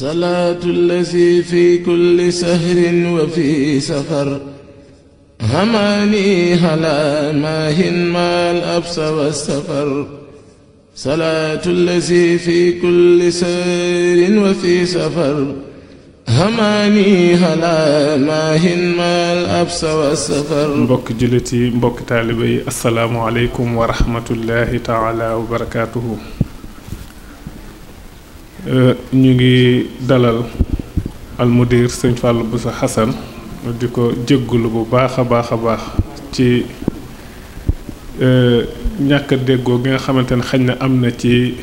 salaatu allazi fi kulli sahrin wa fi safar hamaani halaa maahin maal absa wa safar salaatu allazi fi kulli sahrin wa fi safar hamaani halaa maahin maal absa wa safar. mbokki jullit yi mbokki taalibe yi asalaamualeykum wa rahmatullahi taala wa barakaatuhu. ñu ngi dalal almudir sëñ Fallou Bousso Hassane di ko jéggulu bu baax a baax ci ñàkk a déggoo gi nga xamante ne xañ na am na ci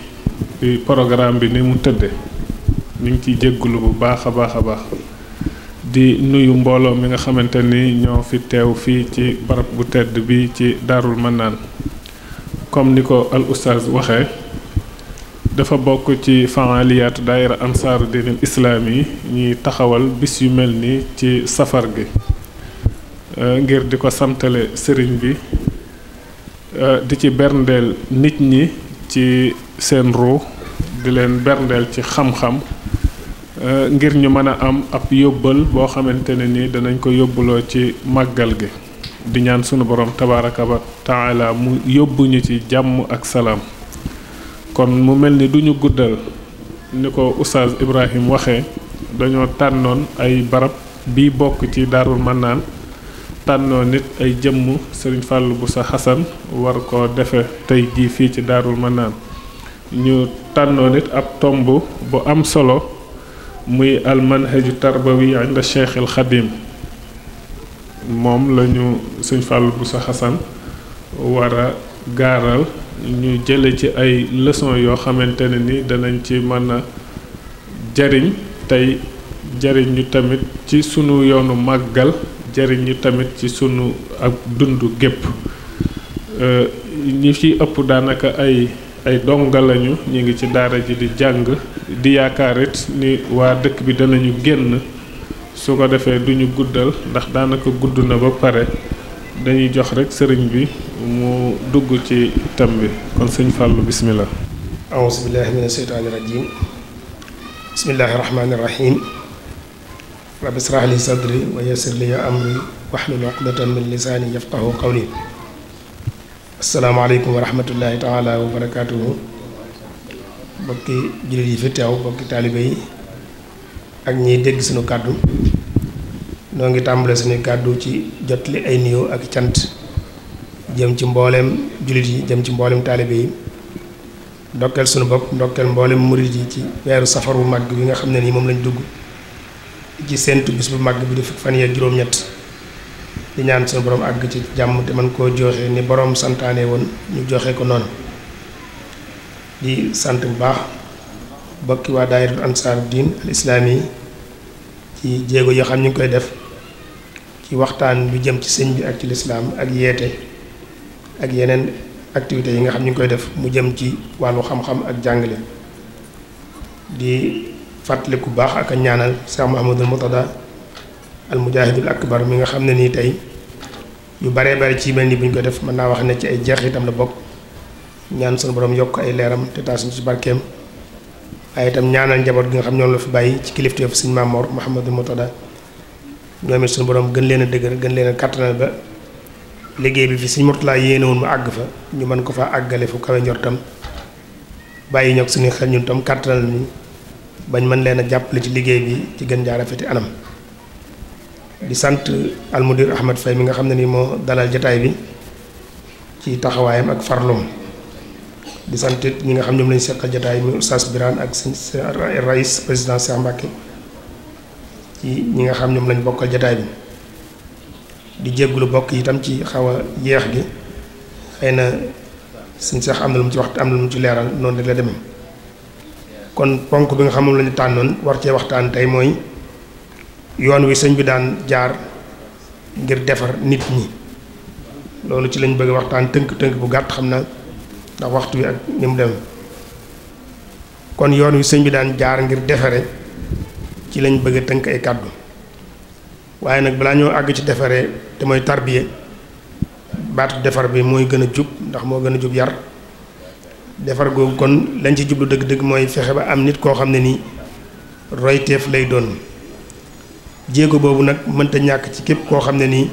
programme bi ni mu tëdde ñu ngi ciy jéggulu bu baax a baax di nuyu mbooloo mi nga xamante ni ñoo fi teew fii ci barab bu tedd bi ci Daarul Mannaan comme ni ko al oustaz waxee dafa bokk ci faaliyaatu daayira ansaaru diinil islaam yi ñuy taxawal bis yu mel ni ci safar gi ngir di ko santale sëriñ bi di ci berndeel nit ñi ci seen ruu di leen berndeel ci xam-xam ngir ñu mën a am ab yóbbal boo xamante ne ni danañ ko yóbbuloo ci màggal gi di ñaan sunu borom tabaaraka wa taala mu yóbbuñu ci jàmm ak salaam. kon mu mel ni duñu guddal ni ko oustaz Ibrahim waxee dañoo tànnoon ay barab bi bokk ci Daarul Mannaan tànnoon nit ay jëmm sëriñ Fallou Bousso Hassane war ko defe tey jii fii ci Daarul Mannaan ñu tànnoon nit ab tomb bu am solo muy al manhaju tarbawi inda Cheikh al Xadim moom lañu sëriñ Fallou Bousso Hassane war a gaaral ñu jële ci ay leçon yoo xamante ne ni danañ ci mën a jariñ tey jariñ ñu tamit ci sunu yoonu màggal jariñ ñu tamit ci sunu ak dund gépp ñi ci ëpp daanaka ay donga lañu ñu ngi ci daara ji di jàng di yaakaar it ni waa dëkk bi danañu génn su ko defee duñu guddal ndax daanaka gudd na ba pare dañuy jox rek sëriñ bi mu dugg ci tam bi kon sëñ Fallou bismillah. auzu billahi mina sheytaani rajim bismillahi rahmaani rahim rabbi israh li sadri wa yassir li amri wahlul uqdatan min lisaani yafqahu qawli asalaamaaleykum wa rahmatullahi taala wa barakaatuhu bokki jullit yi fi teew bokki taalibe yi ak ñiy dégg suñu kàddu noo ngi tàmbale suñuy kàddu ci jotli ay nuyoo ak cant jëm ci mbooleem jullit yi jëm ci mbooleem taalibe yi ndokkeel suñu bopp ndokkeel mbooleem murit yi ci weeru safar bu màgg bi nga xam ne nii moom lañ dugg ci séentu bis bu màgg bi di fukki fan yeeg juróom-ñett di ñaan suñu borom àgg ci jàmm te man koo joxe ni borom santaane woon ñu joxe ko noonu di sant bu baax bokki waa daayiratul ansaaru diin al islaami yi ci jéego yoo xam ñu ngi koy def ci waxtaan bi jëm ci sëñ bi ak ci lislaam ak yeete ak yeneen activités yi nga xam ñu ngi koy def mu jëm ci wàllu xam-xam ak jàngale di fàttali ku baax ak a ñaanal Cheikh Mouhamadul Moutada al mujahidul akbar mi nga xam ne nii tey yu baree bari ci mel ni bu ñu koy def mën naa wax ne ci ay jeexitam la bokk ñaan sunu borom yokk ay leeram te taas ñu ci barkeem waaye itam ñaanal njaboot gi nga xam ñoom la fi bàyyi ci kilifteef sëñ Mamoor Mouhamadul Moutada ñoom it suñu borom gën leen a dëgër gën leen a kàttanal ba liggéey bi fi sëñ Murtala yéene woon mu àgg fa ñu mën ko fa àggale fu kawe njortam bàyyi ñoog suñu xel ñun tam kàttanal ñu bañ mën leen a jàppale ci liggéey bi ci gën jaa rafeti anam di sant almudir Ahmad Faye mi nga xam ne ni moo dalal jataay bi ci taxawaayam ak farloom di sant ñi nga xam ñoom lañu seqal jataay mi Oustaz Birane ak sëñ Rais président Cheikh Mbacké ci ñi nga xam ñoom lañ bokkal jataay bi di jéggulu bokk itam ci xaw a yeex gi xëy na sëñ Cheikh am na lu mu ci wax am na lu mu ci leeral noonu rek la demee kon ponk bi nga xam moom lañu tànnoon war cee waxtaan tey mooy yoon wi sëñ bi daan jaar ngir defar nit ñi loolu ci lañ bëgg waxtaan tënk bu gàtt xam na ndax waxtu wi ak ni mu dem kon yoon wi sëñ bi daan jaar ngir defare ci lañ bëgg a tënk ay kàddu waaye nag balaa ñoo àgg ci defaree te mooy tarbiye baatu defar bi mooy gën a jub ndax moo gën a jub yar defar googu kon lañ ci jublu dëgg-dëgg mooy fexe ba am nit koo xam ne nii royteef lay doon jéego boobu nag mënta ñàkk ci képp koo xam ne nii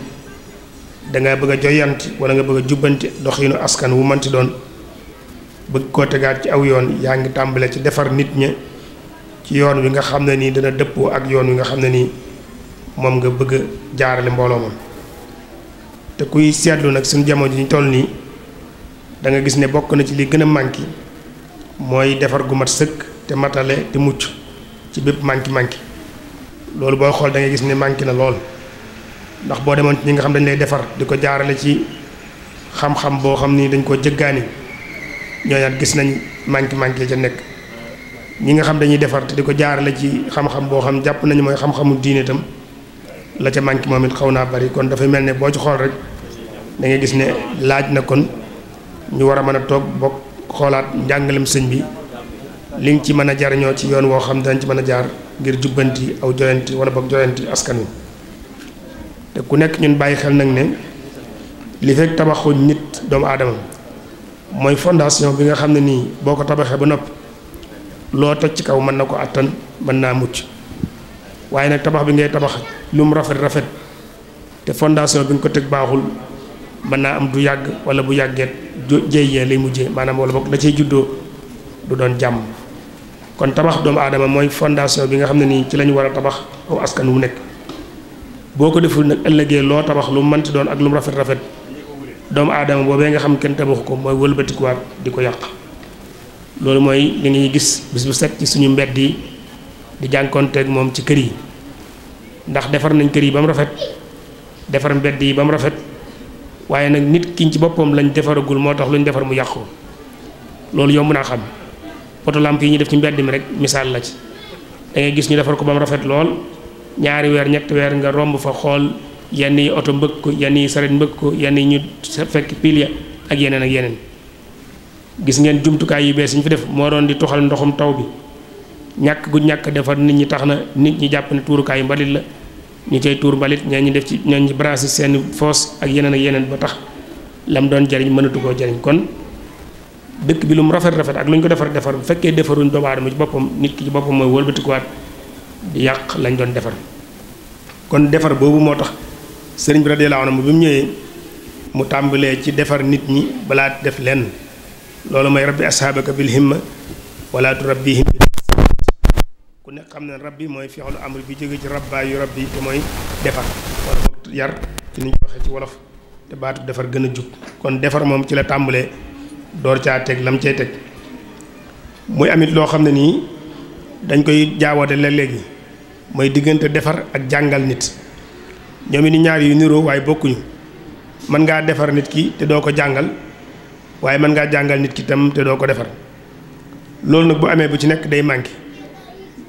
danga bëgg a joyanti wala nga bëgg a jubbanti doxinu askan wu mënti doon bëgg koo tegaat ci aw yoon yaa ngi tàmbale ci defar nit ña ci yoon wi nga xam ne nii dana dëppoo ak yoon wi nga xam ne nii moom nga bëgg a jaarale mbooloo moom te kuy seetlu nag suñu jamono ji ñu toll nii da nga gis ne bokk na ci li gën a manqué mooy defar gu mat sëkk te matale te mucc ci bépp manqué loolu booy xool da ngay gis ne manqué na lool ndax boo demoon ci ñi nga xam dañ lay defar di ko jaarale ci xam-xam boo xam ni dañ koo jëggaani ñooñaat gis nañ manqué ca nekk ñi nga xam dañuy defar te di ko jaarale ci xam-xam boo xam jàpp nañu mooy xam-xamu diine itam la ca manqué moom it xaw naa bari kon dafay mel ne boo ci xool rek da ngay gis ne laaj na kon ñu war a mën a toog bokk xoolaat njàngalem sëñ bi liñ ci mën a jariñoo ci yoon woo xam dañ ci mën a jaar ngir jubbanti aw joyanti wala boog joyanti askan wi te ku nekk ñun bàyyi xel nag ne li fekk tabaxuñ nit doomu aadama mooy fondation bi nga xam ne nii boo ko tabaxee ba noppi loo toj ci kaw mën na ko attan mën naa mucc waaye nag tabax bi ngay tabax lu mu rafet te fondation bi nga ko teg baaxul mën naa am du yàgg wala bu yàggeet jéyee lay mujjee maanaam wala boog la cay juddoo du doon jàmm kon tabax doomu aadama mooy fondation bi nga xam ne nii ci la ñu war a tabax aw askan wu nekk boo ko deful nag ëllëgee loo tabax lu mu mënti doon ak lu mu rafet doomu aadama boobee nga xam kenn tabaxu ko mooy wëlbatikuwaat di ko yàq loolu mooy li ngay gis bis bu set ci suñu mbedd yi di jànkoonteeg moom ci kër yi ndax defar nañ kër yi ba mu rafet defar mbedd yi ba mu rafet waaye nag nit kiñ ci boppam lañ defaragul moo tax luñ defar mu yàqu loolu yomb naa xam poto lamp yi ñu def ci mbedd mi rek misaal la ci da ngay gis ñu defar ko ba mu rafet lool ñaari weer ñetti weer nga romb fa xool yenn yi oto mbëkk ko yenn yi saret mbëkk ko yenn yi ñu fekk pile ya ak yeneen gis ngeen jumtukaay yu bees yi ñu fi def moo doon di tuxal ndoxum taw bi ñàkk gu ñàkk defar nit ñi tax na nit ñi jàpp ne tuurukaayu mbalit la ñu cay tuur mbalit ñoo ñu def ci ñoo ñu branché seen foos ak yeneen ba tax lam doon jariñ mënatu koo jariñ kon dëkk bi lu mu rafet ak lu ñu ko defar bu fekkee defaruñ doomu aadama ci boppam nit ki ci boppam mooy wëlbatikuwaat di yàq lañ doon defar kon defar boobu moo tax sëriñ bi radiyallahu anhu bi mu ñëwee mu tàmbalee ci defar nit ñi balaa def lenn loolu mooy rabbi ashaabaka bil himma wala turabbihim ku nekk xam ne rabbi mooy fi'lu amr bi jóge ci rabba yu rabbi te mooy defar wala boog yar ci ni ñu waxee ci wolof te baatu defar gën a jub kon defar moom ci la tàmbalee door caa teg lam cay teg muy amit loo xam ne nii dañ koy jaawate léeg-léegi mooy diggante defar ak jàngal nit ñoom it ni ñaar yu niroo waaye bokkuñu mën ngaa defar nit ki te doo ko jàngal waaye mën ngaa jàngal nit ki tam te doo ko defar loolu nag bu amee bu ci nekk day manqué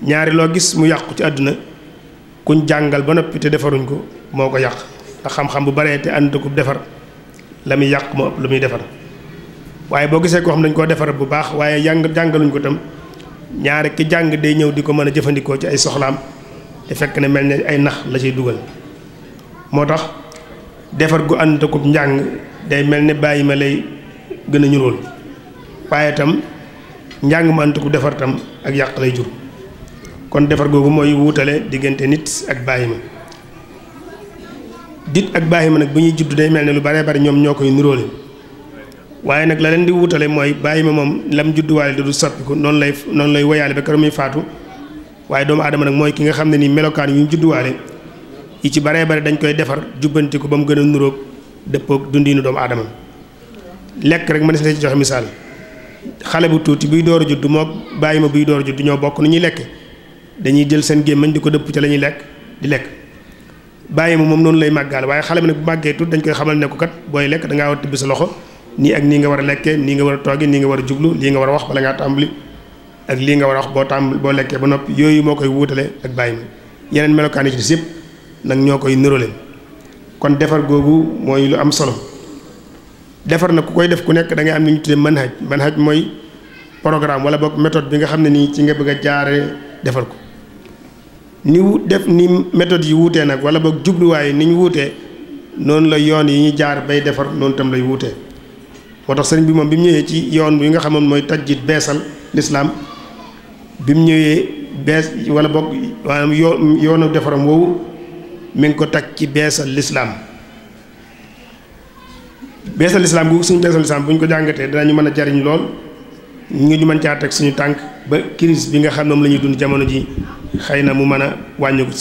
ñaari loo gis mu yàqu ci àdduna kuñ jàngal ba noppi te defaruñ ko moo ko yàq ndax xam-xam bu baree te ànd ko defar la muy yàq moo ëpp lu muy defar waaye boo gisee koo xam dañ koo defar bu baax waaye jàngaluñ ko tam ñaari ki jàng day ñëw di ko mën a jëfandikoo ci ay soxlaam te fekk ne mel ne ay nax la ciy dugal moo tax defar gu ànd ko njàng day mel ne bàyyi ma lay gën a ñuróol waaye tam njàng ma ànd ko defar tam ak yàq lay jur kon defar googu mooy wuutale diggante nit ak bàyyi ma dit ak bàyyi ma nag bu ñuy judd day mel ne lu baree bari ñoom ñoo koy niróole waaye nag la leen di wuutale mooy bàyyi ma moom lam judduwaale da du soppiku noonu lay woyaale ba keroog muy faatu waaye doomu aadama nag mooy ki nga xam ne nii melokaan yu ñu judduwaale yi ci baree bari dañ koy defar jubbanti ko ba mu gën a nuróog dëppoog dundinu doomu aadama lekk rek ma des na ci joxe misaal xale bu tuuti buy door a judd moo bàyyi ma buy door a judd ñoo bokk nu ñuy lekk dañuy jël seen gémmañ di ko dëpp ca la ñuy lekk di lekk bàyyi ma moom noonu lay màggaale waaye xale bi nag bu màggee tuut dañ koy xamal ne ko kat booy lekk da ngaa war a tibb sa loxo nii ak nii nga war a lekkee nii nga war a toogee nii nga war a jublu lii nga war a wax bala ngaa tàmbali ak lii nga war a wax boo lekkee ba noppi yooyu moo koy wuutale ak bàyyi ma yeneen melokaan yi ci des yëpp nag ñoo koy niróole kon defar googu mooy lu am solo defar na ku koy def ku nekk da ngay am ni ñu tuddee manhaj mooy programme wala boog méthode bi nga xam ne nii ci nga bëgg a jaaree defar ko ni méthode yi wuutee nag wala boog jubluwaay ni ñu wuutee noonu la yoon yi ñu jaar bay defar noonu tam lay wuutee moo tax sëriñ bi moom bi mu ñëwee ci yoon bi nga xamoon mooy tajjid beesal lislaam bi mu ñëwee bees wala boog maanaam yoonu defaram woowu mi ngi ko teg ci beesal lislaam googu suñu beesal lislaam bu ñu ko jàngatee danañu mën a jariñ lool ñu mën caa teg suñu tànk ba crise bi nga xam ne moom la ñuy dund jamono ji xëy na mu mën a wàññi ko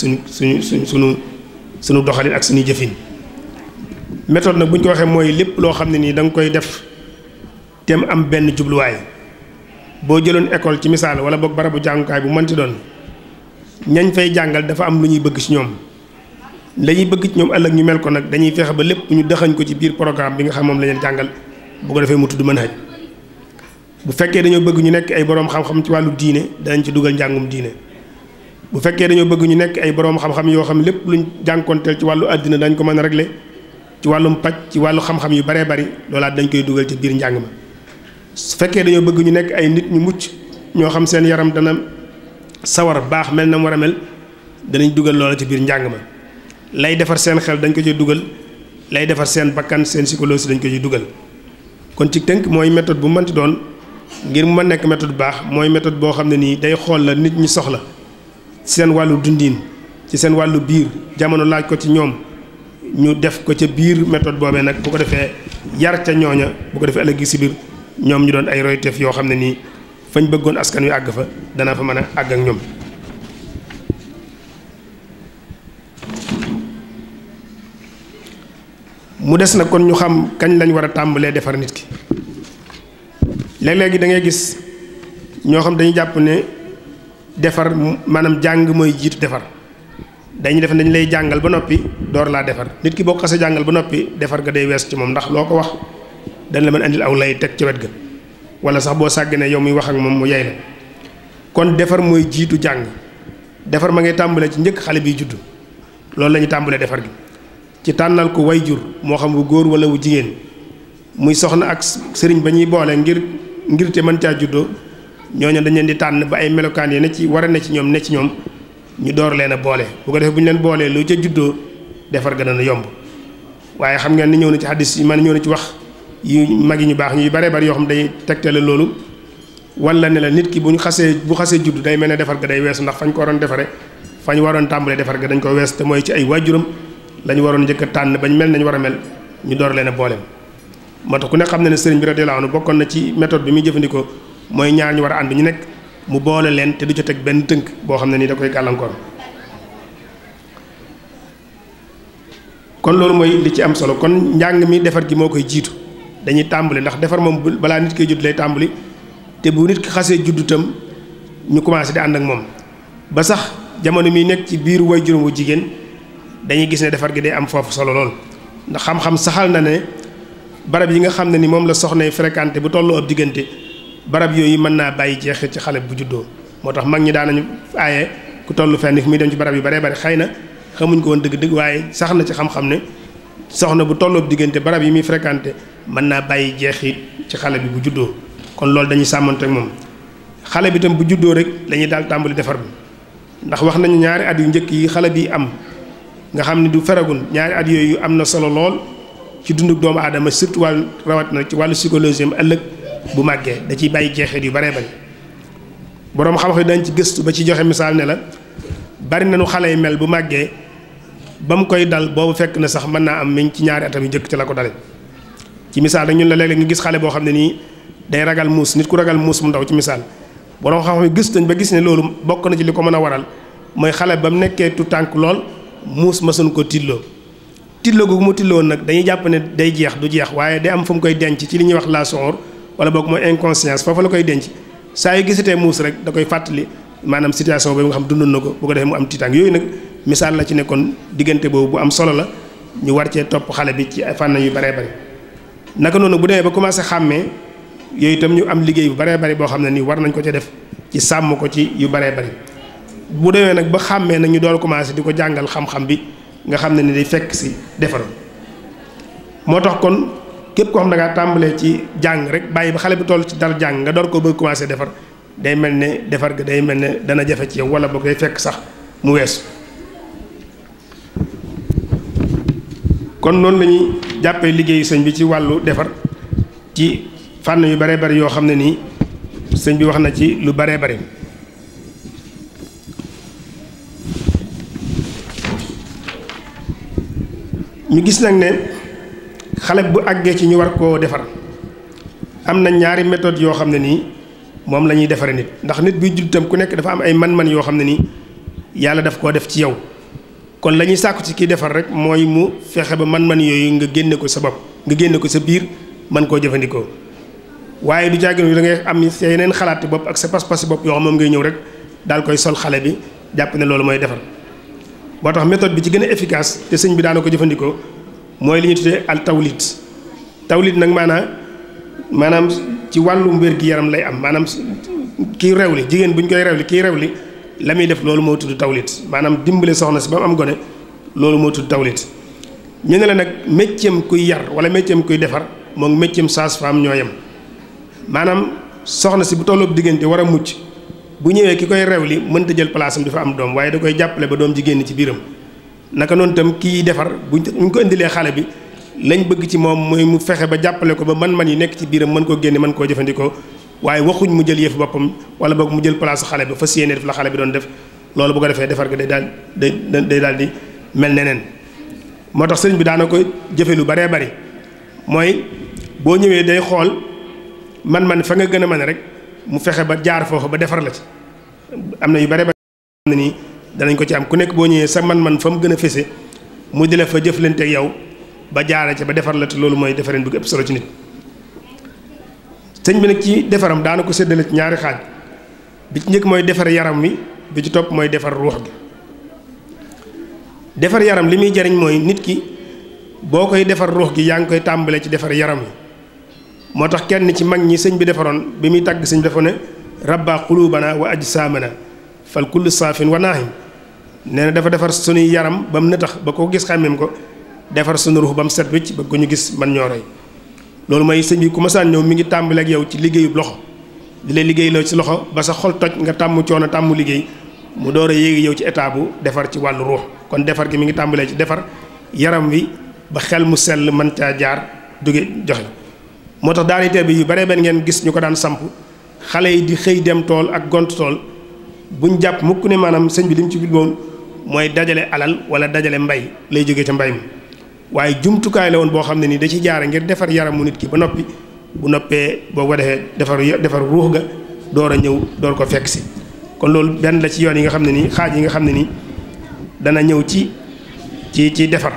suñu doxalin ak suñuy jëfin. méthode nag bu ñu ko waxee mooy lépp loo xam ne nii da nga koy def te mu am benn jubluwaay boo jëloon école ci misaal wala boog barabu jàngukaay bu mënti doon ñañ fay jàngal dafa am lu ñuy bëgg ci ñoom la ñuy bëgg ci ñoom ëllëg ñu mel ko nag dañuy fexe ba lépp ñu dëxañ ko ci biir programme bi nga xam moom la leen jàngal bu ko defee mu tudd manhaj bu fekkee dañoo bëgg ñu nekk ay boroom xam-xam ci wàllu diine danañ ci dugal njàngum diine bu fekkee dañoo bëgg ñu nekk ay boroom xam-xam yoo xam lépp luñ jànkoonteel ci wàllu àddina dañ ko mën a régler ci wàllum paj ci wàllu xam-xam yu baree bari loolaat dañ koy dugal ci biir njàng ma su fekkee dañoo bëgg ñu nekk ay nit ñu mucc ñoo xam seen yaram dana sawar baax mel na mu war a mel danañ dugal loola ci biir njàng ma lay defar seen xel dañ ko ciy dugal lay defar seen bakkan seen psychologie dañ ko ciy dugal kon ci tënk mooy méthode bu mënti doon ngir mu mën nekk méthode bu baax mooy méthode boo xam ne nii day xool la nit ñi soxla ci seen wàllu dundiin ci seen wàllu biir jamono laaj ko ci ñoom ñu def ko ca biir méthode boobee nag bu ko defee yar ca ñooña bu ko defee ëllëg si biir ñoom ñu doon ay royteef yoo xam ne nii fañ bëggoon askan wi àgg fa dana fa mën a àgg ak ñoom. mu des nag kon ñu xam kañ lañ war a tàmbalee defar nit ki léeg-léegi da ngay gis ñoo xam dañuy jàpp ne defar maanaam jàng mooy jiitu defar. dañuy def dañ lay jàngal ba noppi door laa defar nit ki boo ko xasee jàngal ba noppi defar ga day wees ci moom ndax loo ko wax dañ la mën andil aw lay teg ci wet ga wala sax boo sàgganee yow muy wax ak moom mu yey la kon defar mooy jiitu jàng defar ma ngay tàmbalee ci njëkk xale biy judd loolu la ñuy tàmbalee defar gi ci tànnal ko way jur moo xam wu góor wala wu jigéen muy soxna ak sëriñ ba ñuy boole ngir te mën caa juddoo ñooñu dañ leen di tànn ba ay melokaan yi ne ci war a ne ci ñoom ñu door leen a boole bu ko defee bu ñu leen boolee lu ca juddoo defar ga dana yomb waaye xam ngeen ni ñëw na ci xaddis yi man ñëw na ci wax yu mag yi ñu baax ñu bare bari yoo xam day tegtale loolu wala ne la nit ki bu xasee judd day mel ne defar ga day weesu ndax fañ ko waroon defare fañ waroon tàmbalee defar ga dañ ko wees te mooy ci ay waajuram lañu waroon njëkk a tànn bañ mel nañ war a mel ñu door leen a boole moo tax ku ne xam ne ne sëriñ bi radiyallahu anhu bokkoon na ci méthode bi muy jëfandikoo mooy ñaar ñu war a ànd ñu nekk mu boole leen te du ca teg benn tënk boo xam ne nii da koy gàllankoor kon loolu mooy li ci am solo kon njàng mi defar gi moo koy jiitu dañuy tàmbali ndax defar moom balaa nit koy judd lay tàmbali te bu nit ki xasee judd itam ñu commencé di ànd ak moom ba sax jamono mi nekk ci biir waajuram wu jigéen dañuy gis ne defar gi day am foofu solo lool ndax xam-xam saxal na ne barab yi nga xam ne ni moom la soxna yi fréquenté bu tolloo ab diggante barab yooyu mën naa bàyyi jeexit ci xale bu juddoo moo tax mag ñi daanañu aaye ku toll fenn fi muy dem ci barab yu baree bari xëy na xamuñ ko woon dëgg-dëgg waaye sax na ci xam-xam ne soxna bu tolloo diggante barab yi muy fréquenté mën naa bàyyi jeexit ci xale bi bu juddoo kon loolu dañuy sàmmante ak moom xale bi itam bu juddoo rek lañuy daal tàmbali defar bi ndax wax nañu ñaari at yu njëkk yi xale bi am nga xam ne du feragul ñaari at yooyu am na solo lool ci dunduk doomu aadama surtout wàllu rawat na ci wàllu psychologie am ëllëg bu màggee da ciy bàyyi jeexit yu baree bari boroom xam-xam dañ ci gëstu ba ci joxe misaal ne la bari nañu xale yi mel bu màggee ba mu koy dal boobu fekk na sax mën naa am mi ci ñaari atam yu njëkk ci la ko dale ci misaal rek ñun la léeg-léeg nga gis xale boo xam ne nii day ragal muus nit ku ragal muus mu ndaw ci misaal boroom xam-xam yi gëstu nañ ba gis ne loolu bokk na ci li ko mën a waral mooy xale ba mu nekkee tu tànk lool muus mësuñ ko tilloo googu mu tilloo nag dañuy jàpp ne day jeex du jeex waaye day am fu mu koy denc ci li ñuy wax la sonor wala boog mooy inconscience foofu la koy denc saa yu gisatee muus rek da koy fàttali maanaam situation boobu nga xam dundoon na ko bu ko defee mu am tiitaang yooyu nag misaal la ci ne kon diggante boobu bu am solo la ñu war cee topp xale bi ci fànn yu baree bari naka noonu bu demee ba commencé xàmmee yooyu itam ñu am liggéey bu baree bari boo xam ne nii war nañ ko ca def ci sàmm ko ci yu baree bari bu demee nag ba xàmmee nag ñu door commencé di ko jàngal xam-xam bi nga xam ne ni day fekk si defar moo tax kon képp koo xam ne da ngaa tàmbalee ci jàng rek bàyyi ba xale bi toll ci dal jàng nga door ko bëgg commencé defar day mel ne defar ga day mel ne dana jafe ci yow wala boog day fekk sax mu weesu kon noonu la ñuy jàppee liggéeyu sëñ bi ci wàllu defar ci fànn yu baree bari yoo xam ne nii sëñ bi wax na ci lu baree bari ñu gis nag ne xale bu àggee ci ñu war koo defar am na ñaari méthode yoo xam ne nii moom la ñuy defare nit ndax nit buy judd itam ku nekk dafa am ay man-man yoo xam ne nii yàlla daf koo def ci yow kon la ñuy sàkku ci kiy defar rek mooy mu fexe ba man-man yooyu nga génne ko sa bopp nga génne ko sa biir mën koo jëfandikoo waaye du jàgg da ngay am sa yeneen xalaati bopp ak sa pas-pasi bopp yoo xam moom ngay ñëw rek daal koy sol xale bi jàpp ne loolu mooy defar moo tax méthode bi ci gën a efficace te sëñ bi daana ko jëfandikoo mooy li ñu tuddee al tawlit nag maanaam ci wàllu wér gi yaram lay am maanaam kii rewli jigéen bu ñu koy rewli kii rewli la muy def loolu moo tudd tawlit maanaam dimbale soxna si ba mu am gone loolu moo tudd tawlit ñu ne la nag mécceem kuy yar wala mécceem kuy defar moom mécceem sage-femme ñoo yem maanaam soxna si bu tolloog diggante war a mucc bu ñëwee ki koy rewli mënta jël place am dafa am doom waaye da koy jàppale ba doom ji génn ci biiram naka noonu itam kii defar buñ ko indilee xale bi lañ bëgg ci moom mooy mu fexe ba jàppale ko ba man-man yi nekk ci biiram mën koo génne mën koo jëfandikoo waaye waxuñ mu jël yëf boppam wala boog mu jël place xale bi fas yéene def la xale bi doon def loolu bu ko defee defar ga day daal di mel neneen moo tax sëriñ bi daana ko jëfe lu baree bari mooy boo ñëwee day xool man fa nga gën a mën rek mu fexe ba jaar foofu ba defar la ci am na yu bare bari am na nii danañ ko ci am ku nekk boo ñëwee sa man fa mu gën a fese mu di la fa jëflante ak yow ba jaare ca ba defar la te loolu mooy defareen bi ëpp solo ci nit sëñ bi nag ci defaram daana ko séddale ci ñaari xaaj bi ci njëkk mooy defar yaram wi bi ci topp mooy defar ruux gi defar yaram li muy jariñ mooy nit ki boo koy defar ruux gi yaa ngi koy tàmbale ci defar yaram wi moo tax kenn ci mag ñi sëñ bi defaroon bi muy tàgg sëñ dafa ne rabba qulubana wa ajsamana fal kullu saafin wa naahin nee na dafa defar sunuy yaram ba mu nëtax ba ko gis xàmmeem ko defar sunu ruux ba mu set wicc ba ko ñu gis man ñoo roy loolu mooy sëñ bi ku masaan ñëw mi ngi tàmbale ak yow ci liggéeyub loxo di la liggéey loo ci loxo ba sa xol toj nga tàmm coono tàmm liggéey mu door a yéegi yow ci état bu defar ci wàllu ruux kon defar gi mi ngi tàmbalee ci defar yaram wi ba xel mu sell mën caa jaar jóge joxe moo tax daani teer bi yu bare benn ngeen gis ñu ko daan samp xale yi di xëy dem tool ak gont tool buñ jàpp mukk ne maanaam sëñ bi li mu ci bilboon mooy dajale alal wala dajale mbay lay jógee ca mbay mi waaye jumtukaay la woon boo xam ne nii da ci jaare ngir defar yaramu nit ki ba noppi bu noppee boo ko defee defar ruux ga door a ñëw door ko fekk si kon loolu benn la ci yoon yi nga xam ne nii xaaj yi nga xam ne nii dana ñëw ci defar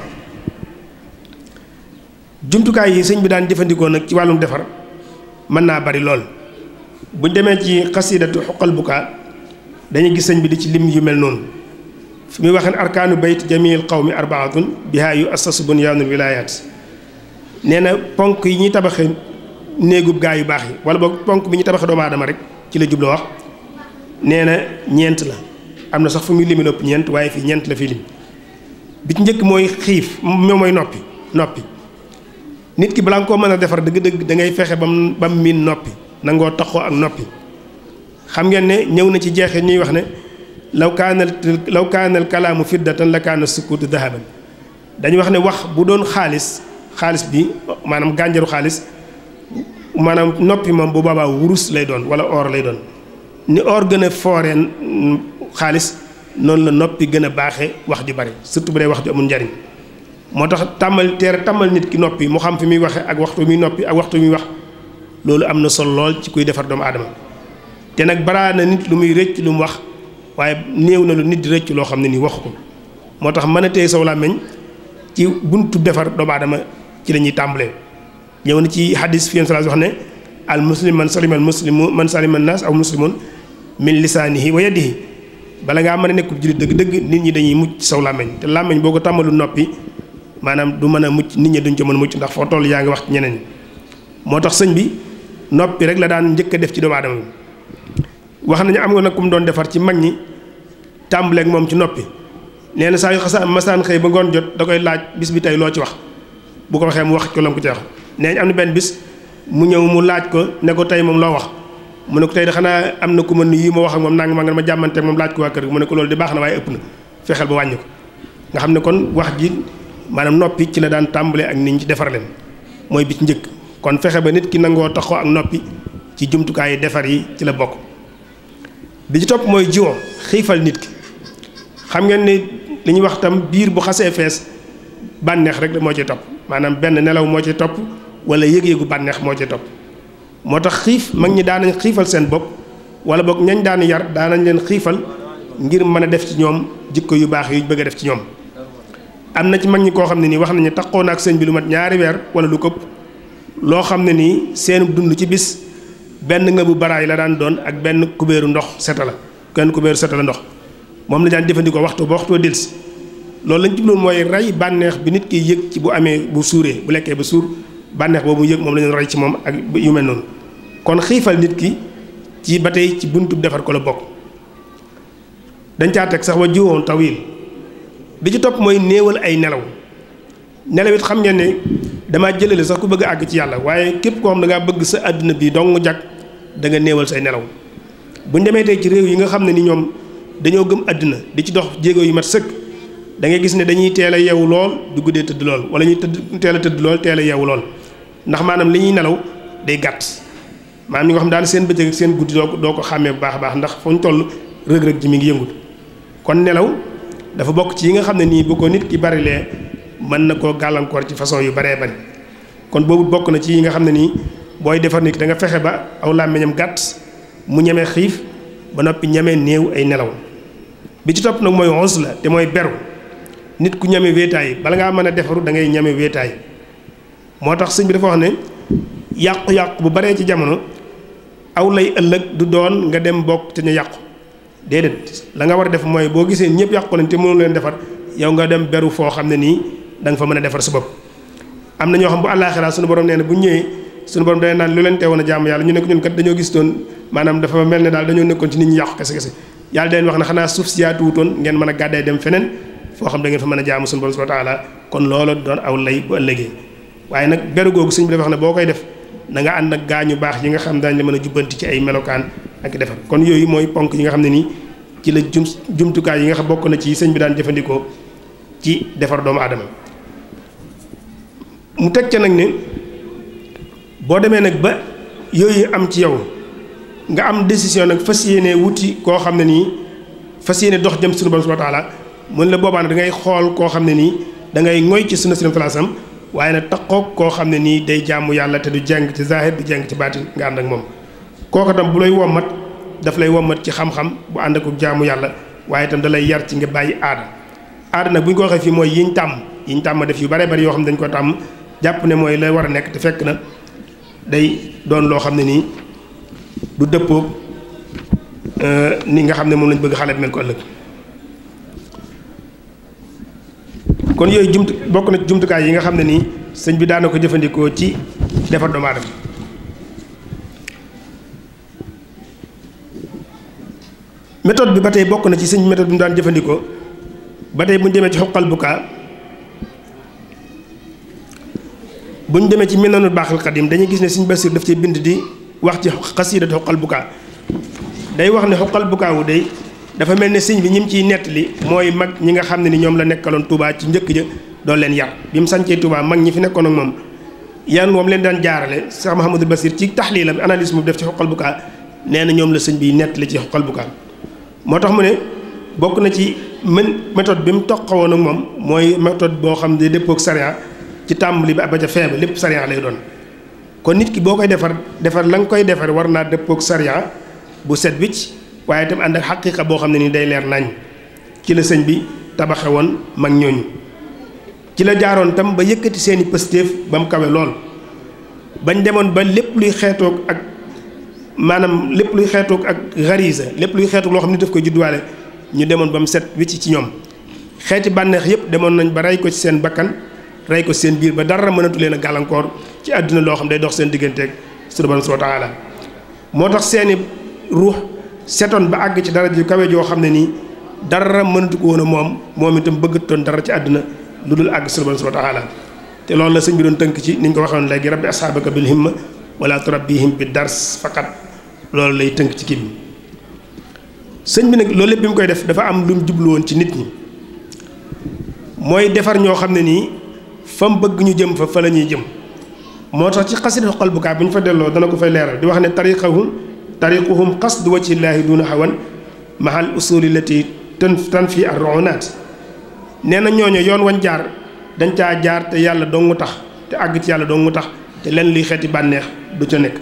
jumtukaay yi sëñ bi daan jëfandikoo nag ci wàllum defar mën naa bari lool buñ demee ci xasidatu xuqal bukaa dañuy gis sëñ bi di ci lim yu mel noonu fi muy waxeen arkaanu bayt jamil qawmi arbaatun bihaa yu assasu bunyaanul wilayaat nee na ponk yi ñuy tabaxe néegub gaa yu baax yi wala boog ponk bi ñu tabaxe doomu aadama rek ci la jubla wax nee na ñeent la am na sax fu muy limi nopp ñeent waaye fii ñeent la fii lim bi ci njëkk mooy xiif moom mooy noppi nit ki balaa nga koo mën a defar dëgg-dëgg da ngay fexe ba mu miin noppi nangoo taxoo ak noppi xam ngeen ne ñëw na ci jeexee ñuy wax ne law kaanal kalaamu fiddatan la kaana sukuutu dahaban dañu wax ne wax bu doon xaalis bi maanaam gànjaru xaalis maanaam noppi moom bu boobaa wurus lay doon wala or lay doon ni or gën a fooreen xaalis noonu la noppi gën a baaxee wax ju bari surtout bu dee wax ju amul njariñ moo tax tàmmal nit ki noppi mu xam fi muy waxe ak waxtu muy noppi ak waxtu muy wax loolu am na solo lool ci kuy defar doomu aadama te nag baraa na nit lu muy rëcc lu mu wax waaye néew na lu nit di rëcc loo xam ne nii waxu ko moo tax mën a téye saw làmmiñ ci buntu defar doomu aadama ci la ñuy tàmbalee ñëw na ci hadis fi sallallahu wax ne al muslim man salima al muslimu man salima an naas aw muslimun min lisaanihi wa yadihi bala ngaa mën a nekkub jullit dëgg-dëgg nit ñi dañuy mucc saw làmmiñ te làmmiñ boo ko tàmbalu noppi maanaam du mën a mucc nit ñi duñ ko mën a mucc ndax foo toll yaa ngi wax ci ñeneen moo tax sëñ bi noppi rek la daan njëkk a def ci doomu aadama bi wax nañu am nga nag ku mu doon defar ci mag ñi tàmbaleeg moom ci noppi nee na saa yu xasa masaan xëy ba ngoon jot da koy laaj bis bi tey loo ci wax bu ko waxee mu wax ko lam ko ci wax nee am na benn bis mu ñëw mu laaj ko ne ko tey moom loo wax mu ne ko tey de xanaa am na ku ma nuyu ma wax ak moom nanga ma jàmmanteeg moom laaj ko waa kër gi mu ne ko loolu di baax na waaye ëpp na fexeel ba wàññi ko nga xam ne kon wax ji maanaam noppi ci la daan tàmbale ak nit ñi ci defar leen mooy bi ci njëkk kon fexe ba nit ki nangoo taxoo ak noppi ci jumtukaay yi defar yi ci la bokk bi ci topp mooy jiwo xiifal nit ki xam ngeen ne li ñuy wax tam biir bu xasee fees bànneex rek moo ci topp maanaam benn nelaw moo ci topp wala yëg-yëgu bànneex moo ci topp moo tax xiif mag ñi daanañ xiifal seen bopp wala boog ñañ daan yar daanañ leen xiifal ngir mën a def ci ñoom jikko yu baax yu bëgg a def ci ñoom. am na ci mag ñi koo xam ne nii wax nañu taxoo na ak sëñ bi lu mat 2 weer wala lu këpp loo xam ne nii seen dund ci bis benn nga bu baraay la daan doon ak benn kubéeru ndox seta la kenn kubéeru seta la ndox moom la daan jëfandikoo waxtu ba waxtoo delsi loolu lañ jubloon mooy rey bànneex bi nit ki yëg ci bu amee bu suuree bu lekkee ba suur bànneex boobu mu yëg moom la ñu rey ci moom ak yu mel noonu kon xiifal nit ki ci ba tey ci buntu defar ko la bokk dañ caa teg sax wa jiwoon tawil bi ci topp mooy néewal ay nelaw nelaw it xam ngeen ne damaa jëlale sax ku bëgg a àgg ci yàlla waaye képp koo xam da ngaa bëgg sa àdduna bi dong jag da nga néewal say nelaw bu ñu demee tey ci réew yi nga xam ne ni ñoom dañoo gëm àdduna di ci dox jéego yu mat sëkk da ngay gis ne dañuy teel a yeewu lool du guddee tëdd lool wala ñuy teel a tëdd lool teel a yeewu lool ndax maanaam li ñuy nelaw day gàtt maanaam ñi nga xam daal seen bëccëg ak seen guddi doo ko xàmmee bu baax a baax ndax fu ñu toll rëg-rëg ji mi ngi yëngut kon nelaw dafa bokk ci yi nga xam ne nii bu ko nit ki barilee mën na koo gàllankoor ci façon yu baree bari kon boobu bokk na ci yi nga xam ne nii booy defar nit ki da nga fexe ba aw làmmiñam gàtt mu ñeme xiif ba noppi ñeme néew ay nelaw bi ci topp nag mooy ons la te mooy beru nit ku ñeme wéetaay bala ngaa mën a defaru da ngay ñeme wéetaay moo tax sëñ bi dafa wax ne yàqu-yàqu bu baree ci jamono aw lay ëllëg du doon nga dem bokk te ñu yàqu déedéet la nga war a def mooy boo gisee ñëpp yàqu nañ te mënu leen defar yow nga dem beru foo xam ne nii da nga fa mën a defar sa bopp am na ñoo xam bu àllaaxira suñu borom nee na bu ñëwee suñu borom day naan lu leen teewoon a jaamu yàlla ñu nekk ñun kat dañoo gis doon maanaam dafa mel ne daal dañoo nekkoon ci nit ñi yàqu kese yàlla da leen wax ne xanaa suuf si yaatuwutoon ngeen mën a gàddaay dem feneen foo xam da ngeen fa mën a jaamu suñu borom subhanahu wa taala kon loolu doon aw lay bu ëllëgee waaye nag beru googu sëñ bi dafa wax ne boo koy def na nga ànd ak gaañu baax yi nga xam dañ la mën a jubbanti ci ay melokaan ak defar kon yooyu mooy ponk yi nga xam ne nii ci la jumtukaay yi nga xam bokk na ci sëñ bi daan jëfandikoo ci defar doomu aadama mu teg ca nag ne boo demee nag ba yooyu am ci yow nga am décision nag fas yéene wuti koo xam ne nii fas yéene dox jëm suñu borom subhanahu wa taala mun la boobaa nag da ngay xool koo xam ne nii da ngay ngoy ci sunna salaam waaye nag taqoog koo xam ne nii day jaamu yàlla te du jàng ci zahir du jàng ci baatin nga ànd ak moom kooku tam bu lay wommat daf lay wommat ci xam-xam bu ànd ak jaamu yàlla waaye itam da lay yar ci nga bàyyi aada nag bu ñu ko waxee fii mooy yiñ tàmm def yu bare bari yoo xam ne dañ ko tàmm jàpp ne mooy lay war a nekk te fekk na day doon loo xam ne nii du dëppoog ni nga xam ne moom lañ bëgg xale bi mel ko ëllëg kon yooyu bokk na ci jumtukaay yi nga xam ne nii sëñ bi daana ko jëfandikoo ci defar doomu aadama méthode bi ba tey bokk na ci sëñ bi méthode bi mu daan jëfandikoo ba tey bu ñu demee ci xoqal bukaa bu ñu demee ci Minanul Baaxil Xadim dañuy gis ne sëñ Basiir daf ci bind di wax ci xasiidat xoqal bukaa day wax ne xoqal bukaa wu day dafa mel ne sëñ bi ñi mu ciy nettali mooy mag ñi nga xam ne ni ñoom la nekkaloon Touba ci njëkk ja doon leen yar bi mu sancee Touba mag ñi fi nekkoon ak moom yan moom leen daan jaarale Cheikh Mouhamadul Basir ci taxliilam analyse mu def ci xoqal bukaa nee na ñoom la sëñ bi nettali ci xoqal bukaa moo tax mu ne bokk na ci méthode bi mu toqawoon ak moom mooy méthode boo xam ne dëppook sariya ci tàmbali ba ca feeba lépp sariya lay doon kon nit ki boo koy defar la nga koy defar war naa dëppook sariya bu set wicc waaye itam ànd ak xaqiiqa boo xam ne ni day leer nañ ci la sëñ bi tabaxe woon mag ñooñu ci la jaaroon tam ba yëkkati seeni pëstéef ba mu kawe lool bañ demoon ba lépp luy xeetoog ak maanaam lépp luy xeetoog ak gariisa lépp luy xeetoog loo xam ne daf koy judduwaale ñu demoon ba mu set wicc ci ñoom xeeti bànneex yëpp demoon nañ ba rey ko ci seen bakkan rey ko seen biir ba dara mënatu leen a gàllankoor ci àdduna loo xam day dox seen digganteeg suñu Boroom subhaanahu wa taala moo tax seeni ruux setoon ba àgg ci dara ju kawe joo xam ne nii dara mënatu ko woon a moom itam bëggatoon dara ci àdduna lu dul àgg suñu Boroom subhaanahu wa taala te loolu la sëñ bi doon tënk ci ni ñu ko waxoon léegi rabbi ashaabaka bil himma wala turabbihim bi dars faqat loolu lay tënk ci kii bi sëñ bi nag loolu lépp bi mu koy def dafa am lu mu jublu woon ci nit ñi mooy defar ñoo xam ne nii fa mu bëgg ñu jëm fa la ñuy jëm moo tax ci xasida xoqal bukaa bu ñu fa delloo dana ko fay leeral di wax ne tariquhum qasdu wajhillaahi duna hawan mahal usuli lati tan fi ar-ru'unat nee na ñooñu yoon wañ jaar dañ caa jaar te yàlla dong tax te àgg ci yàlla dong tax te lenn luy xeeti bànneex du ca nekk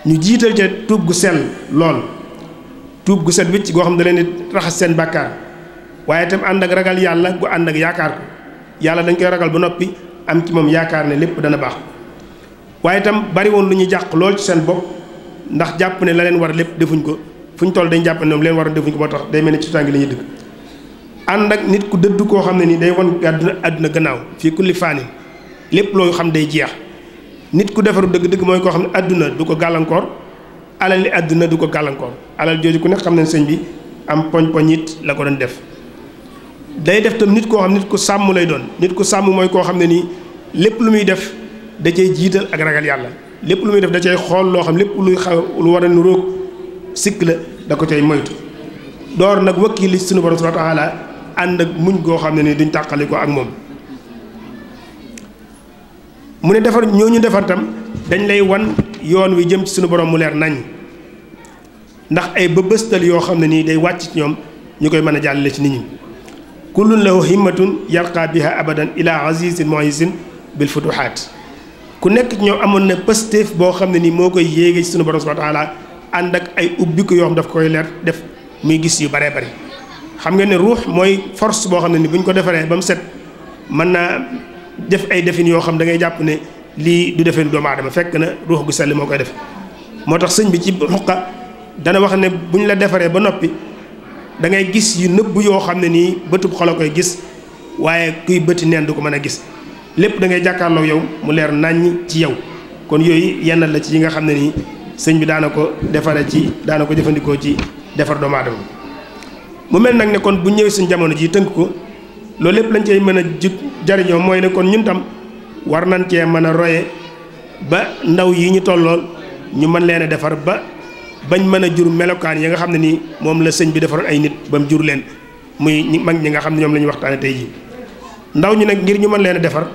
ñu jiital ca tuub gu sell lool tuub gu set wicc goo xam ne da leen di raxas seen bàkkaar waaye itam ànd ak ragal yàlla gu ànd ak yaakaar ko yàlla dañ koy ragal ba noppi am ci moom yaakaar ne lépp dana baax waaye itam bari woon lu ñuy jàq lool ci seen bopp ndax jàpp ne la leen war lépp defuñ ko fu ñu toll dañ jàpp ne ñoom leen war defuñ ko moo tax day mel ne ci tàngi la ñuy dëgg ànd ak nit ku dëdd koo xam ne nii day won àdduna gannaaw fii kulli faanin lépp loo xam day jeex nit ku defaru dëgg-dëgg mooy koo xam ne àdduna du ko gàllankoor alal li àdduna du ko gàllankoor alal jooju ku nekk xam ne sëñ bi am poñ-poñ it la ko doon def day def tam nit koo xam nit ku sàmm lay doon nit ku sàmm mooy koo xam ne nii lépp lu muy def da cay jiital ak ragal yàlla lépp lu muy def da cay xool loo xam lépp luy xaw lu war a nuróog sikk la da ko cay moytu door nag wakkiil li sunu borom subhanahu wa taala ànd ak muñ goo xam ne nii duñ tàqali ko ak moom mu ne defar ñooñu defar tam dañ lay wan yoon wi jëm ci sunu borom mu leer nañ ndax ay bëbëstal yoo xam ne nii day wàcc ci ñoom ñu koy mën a jàllale ci nit ñi kullun lahu himmatun yarqa biha abadan ila azizin mu'izin bil futuhaat ku nekk ci ñoom amoon na pëstéef boo xam ne nii moo koy yéege ci sunu borom subhanahu wa taala ànd ak ay ubbiku yoo xam daf koy leer def muy gis yu baree bari xam nga ne ruux mooy force boo xam ne ni bu ñu ko defaree ba mu set mën naa def ay defin yoo xam da ngay jàpp ne lii du defee doomu aadama fekk na ruux gu sell moo koy def moo tax sëñ bi ci xuqa dana wax ne bu ñu la defaree ba noppi da ngay gis yu nëbb yoo xam ne nii bëtub xol a koy gis waaye kuy bëti neen du ko mën a gis lépp da ngay jàkkaarloo yow mu leer naññ ci yow kon yooyu yenn la ci yi nga xam ne nii sëñ bi daana ko defare ci daana ko jëfandikoo ci defar doomu aadama mu mel nag ne kon bu ñëwee suñ jamono ji tënk ko loolu lépp lañ cey mën a jariñoo mooy ne kon ñun tam war nañ cee mën a roye ba ndaw yi ñu tollool ñu mën leen a defar ba bañ mën a jur melokaan yi nga xam ne nii moom la sëñ bi defaroon ay nit ba mu jur leen muy mag ñi nga xam ne ñoom la ñu waxtaane tey jii ndaw ñi nag ngir ñu mën leen a defar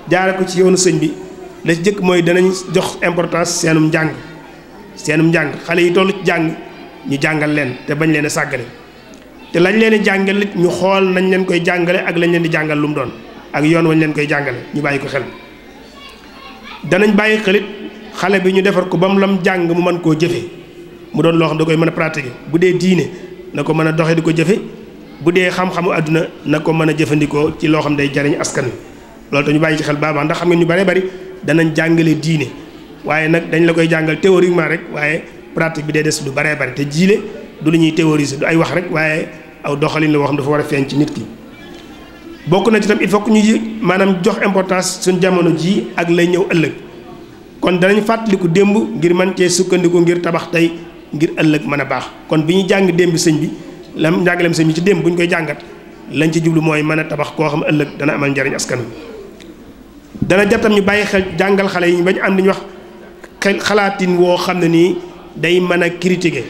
jaare ko ci yoonu sëñ bi la ci jëkk mooy danañ jox importance seenum njàng xale yi toll ci jàng ñu jàngal leen te bañ leen a sàggane te lañ leen di jàngal it ñu xool nañ leen koy jàngale ak lañ leen di jàngal lu mu doon ak yoon wañ leen koy jàngale ñu bàyyi ko xel danañ bàyyi xelit xale bi ñu defar ko ba mu lam jàng mu mën koo jëfe mu doon loo xam da koy mën a pratiquer bu dee diine na ko mën a doxe di ko jëfe bu dee xam-xamu àdduna na ko mën a jëfandikoo ci loo xam day jariñ askan wi loolu te ñu bàyyi ci xel baax ndax xam nga ñu bare bari danañ jàngale diine waaye nag dañ la koy jàngal théoriquement rek waaye pratique bi day des lu baree bari te jiile du lu ñuy théoriser du ay wax rek waaye aw doxalin la woo xam dafa war a feeñ ci nit ki bokk na ci tam il faut que ñu maanaam jox importance suñ jamono ji ak lay ñëw ëllëg kon danañ fàttaliku démb ngir mën cee sukkandiku ngir tabax tey ngir ëllëg mën a baax kon bi ñuy jàng démb sëñ bi lam njàngaleem sëñ bi ci démb bu ñu koy jàngat lañ ci jublu mooy mën a tabax koo xam ëllëg dana amal njariñ askan wi dana jatam ñu bàyyi xel jàngal xale yi bañ am dañu wax xel xalaatin woo xam ne nii day mën a critiquer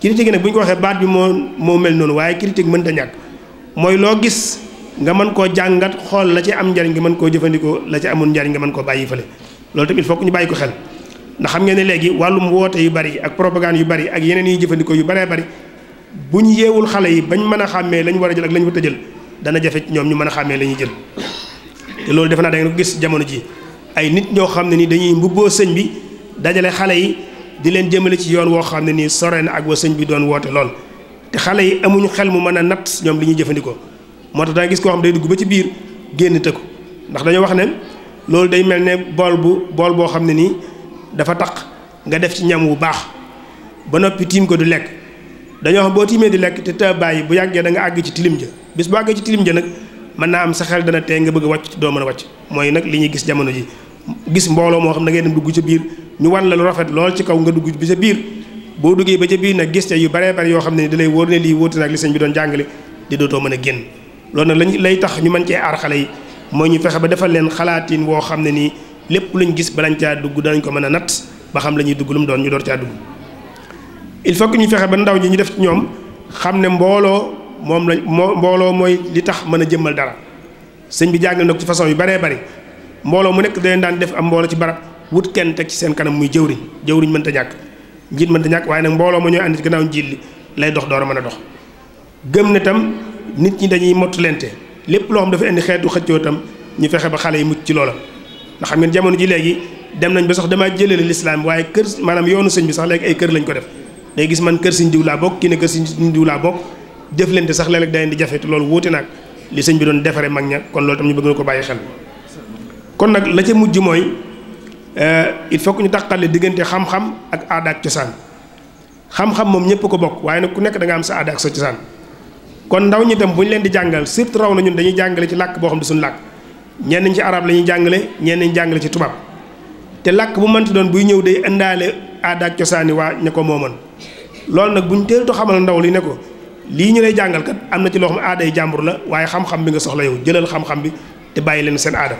nag bu ñu ko waxee baat bi moo mel noonu waaye critique mënta ñàkk mooy loo gis nga mën koo jàngat xool la ci am njariñ nga mën koo jëfandikoo la ci amul njariñ nga mën koo bàyyi fële loolu tamit il faut que ñu bàyyi ko xel ndax xam ngeen ne léegi wàllum woote yu bari ak propagande yu bari ak yeneen yi jëfandikoo yu baree bari bu ñu yeewul xale yi bañ mën a xàmmee lañ war a jël ak lañ war a jël dana jafe ci ñoom ñu mën a xàmmee la ñuy jël te loolu defe naa da ngeen ko gis jamono ji ay nit ñoo xam ne ni dañuy mbubboo sëñ bi dajale xale yi di leen jëmale ci yoon woo xam ne nii sore na ak wa sëñ bi doon woote lool te xale yi amuñu xel mu mën a natt ñoom li ñuy jëfandikoo moo tax danga gis koo xam day dugg ba ci biir génn tëkku ndax dañoo wax ne loolu day mel ne bool boo xam ne nii dafa taq nga def ci ñam wu baax ba noppi tiim ko du lekk dañoo xam boo tiimee di lekk te te bàyyi bu yàggee da nga àgg ci tilim ja bis bu àggee ci tilim ja nag mën naa am sa xel dana tee nga bëgg a wàcc doo mën a wàcc mooy nag li ñuy gis jamono ji gis mbooloo moo xam da ngay dem dugg ca biir ñu wan la lu rafet lool ci kaw nga dugg bi ca biir boo duggee ba ca biir nag gis ca yu baree bari yoo xam ne da lay wóor ne lii wóote nag li sëñ bi doon jàngale di dootoo mën a génn loolu nag lañ lay tax ñu mën cee aar xale yi mooy ñu fexe ba defal leen xalaatin woo xam ne nii lépp luñ gis balañ caa dugg danañ ko mën a natt ba xam la ñuy dugg lu mu doon ñu door caa dugg il faut que ñu fexe ba ndaw ñi ñu def ci ñoom xam ne mbooloo mooy li tax mën a jëmmal dara sëñ bi jàngal na ko ci façon yu baree bari mbooloo mu nekk da leen daan def am mbooloo ci barab wut kenn teg ci seen kanam muy jëwriñ mënta ñàkk njiit mënta ñàkk waaye nag mbooloo ma ñooy ànd ci gannaaw njiit li lay dox door a mën a dox gëm ne tam nit ñi dañuy mottulente lépp loo xam dafa indi xeetu xëccoo tam ñu fexe ba xale yi mucc ci loola. ndax xam ngeen jamono ji léegi dem nañ ba sax damaa jëlale lislaam waaye kër maanaam yoonu sëñ bi sax léegi ay kër lañ ko def day gis man kër sëñ diw laa bokk kii ne kër sëñ diw laa bokk jëflante sax léeg-léeg day indi jafe te loolu wuute nag li sëñ bi doon defaree mag ña kon loolu tam ñu bëgg na ko bàyyi xel. kon nag la ca mujj mooy il faut que ñu taqale diggante xam-xam ak aada ak cosaan xam-xam moom ñëpp ko bokk waaye nag ku nekk da nga am sa aada ak sa cosaan kon ndaw ñi tam bu ñu leen di jàngal surtout raw na ñun dañuy jàngale ci làkk boo xam ne suñu làkk ñenn ñi ci arab la ñuy jàngale ñenn ñi jàngale ci tubaab te làkk bu mënti doon buy ñëw day indaale aada ak cosaani waa ña ko moomoon loolu nag buñ teel to xamal ndaw li ne ko lii ñu lay jàngal kat am na ci loo xam aaday jàmbur la waaye xam-xam bi nga soxla yow jëlal xam-xam bi te bàyyi leen seen aada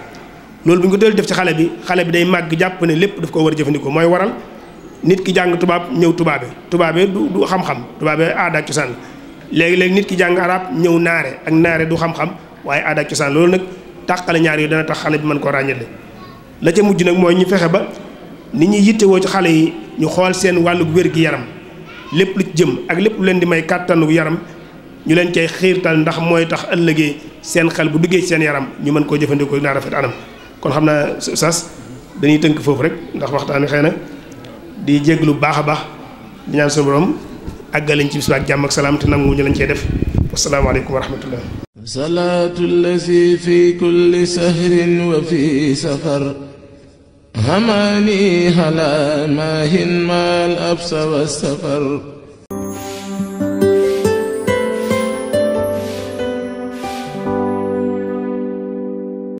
loolu bu ñu ko teel def ci xale bi day màgg jàpp ne lépp daf ko war a jëfandikoo mooy waral nit ki jàng tubaab ñëw tubaabe du xam-xam tubaabe aada ak cosaan léegi-léegi nit ki jàng arab ñëw naare ak naare du xam-xam waaye aada ak cosaan loolu nag tàqale ñaar yooyu dana tax xale bi mën koo ràññale la ca mujj nag mooy ñu fexe ba nit ñi yittewoo ci xale yi ñu xool seen wàllu wér-gi-yaram lépp lu ci jëm ak lépp lu leen di may kàttanu yaram ñu leen cay xiirtal ndax mooy tax ëllëgee seen xel bu duggee ci seen yaram ñu mën koo jëfandikoo naa rafet anam kon xam naa sas dañuy tënk foofu rek ndax waxtaan wi xëy na di jéglu baax a baax di ñaan suñu borom àggalañ ci bis ak jàmm ak salaam te nangu ñu lañ cey def wasalaamaaleykum wa rahmatullah salaatu llazi fi kulli sahrin wa fi safar hamani hala maahin maal absa wa safar